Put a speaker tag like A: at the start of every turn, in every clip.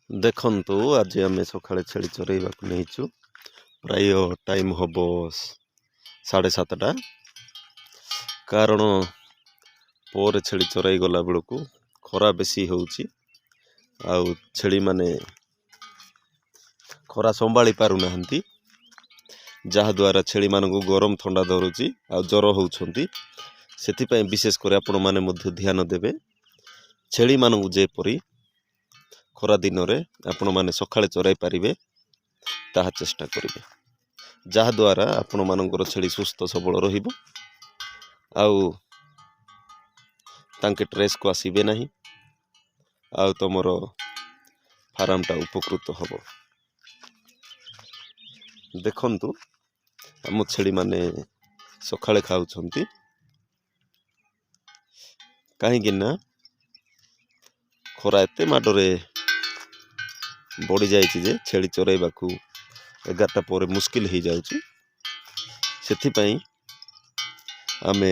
A: ଦେଖନ୍ତୁ, ଆଜି ଆମେ ସକାଳେ ଛେଳି ଚରେଇବାକୁ ନେଇଛୁ। ପ୍ରାୟ ଟାଇମ୍ ହେବ 7:30। କାରଣ ପରେ ଛେଳି ଚରାଇ ଗଲା ବେଳକୁ ଖରା ବେଶୀ ହେଉଛି ଆଉ ଛେଳିମାନେ ଖରା ସମ୍ଭାଳି ପାରୁନାହାନ୍ତି, ଯାହାଦ୍ୱାରା ଛେଳିମାନଙ୍କୁ ଗରମ ଥଣ୍ଡା ଧରୁଛି ଆଉ ଜ୍ୱର ହେଉଛନ୍ତି। ସେଥିପାଇଁ ବିଶେଷ କରି ଆପଣମାନେ ମଧ୍ୟ ଧ୍ୟାନ ଦେବେ, ଛେଳିମାନଙ୍କୁ ଯେପରି ଖରା ଦିନରେ ଆପଣମାନେ ସକାଳେ ଚରାଇ ପାରିବେ ତାହା ଚେଷ୍ଟା କରିବେ, ଯାହାଦ୍ୱାରା ଆପଣମାନଙ୍କର ଛେଳି ସୁସ୍ଥ ସବଳ ରହିବ ଆଉ ତାଙ୍କେ ଷ୍ଟ୍ରେସ୍କୁ ଆସିବେ ନାହିଁ ଆଉ ତୁମର ଫାର୍ମଟା ଉପକୃତ ହେବ। ଦେଖନ୍ତୁ, ଆମ ଛେଳିମାନେ ସକାଳେ ଖାଉଛନ୍ତି, କାହିଁକି ନା ଖରା ଏତେ ମାଡ଼ରେ ବଢ଼ିଯାଇଛି ଯେ ଛେଳି ଚରାଇବାକୁ 11ଟା ପରେ ମୁସ୍କିଲ ହେଇଯାଉଛି। ସେଥିପାଇଁ ଆମେ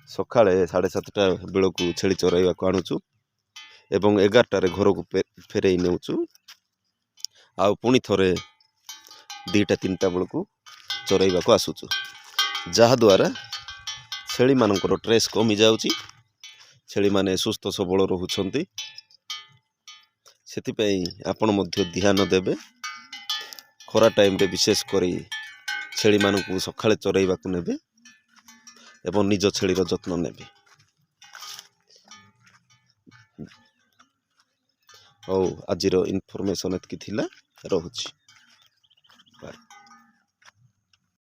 A: ସକାଳେ 7:30 ବେଳକୁ ଛେଳି ଚରାଇବାକୁ ଆଣୁଛୁ ଏବଂ 11ଟାରେ ଘରକୁ ଫେରେଇ ନେଉଛୁ ଆଉ ପୁଣି ଥରେ 2ଟା 3ଟା ବେଳକୁ ଚରାଇବାକୁ ଆସୁଛୁ, ଯାହାଦ୍ୱାରା ଛେଳିମାନଙ୍କର ଷ୍ଟ୍ରେସ୍ କମିଯାଉଛି, ଛେଳିମାନେ ସୁସ୍ଥ ସବଳ ରହୁଛନ୍ତି। ସେଥିପାଇଁ ଆପଣ ମଧ୍ୟ ଧ୍ୟାନ ଦେବେ, ଖରା ଟାଇମ୍ରେ ବିଶେଷ କରି ଛେଳିମାନଙ୍କୁ ସକାଳେ ଚରାଇବାକୁ ନେବେ ଏବଂ ନିଜ ଛେଳିର ଯତ୍ନ ନେବେ। ହଉ, ଆଜିର ଇନଫର୍ମେସନ୍ ଏତିକି ଥିଲା, ରହୁଛି।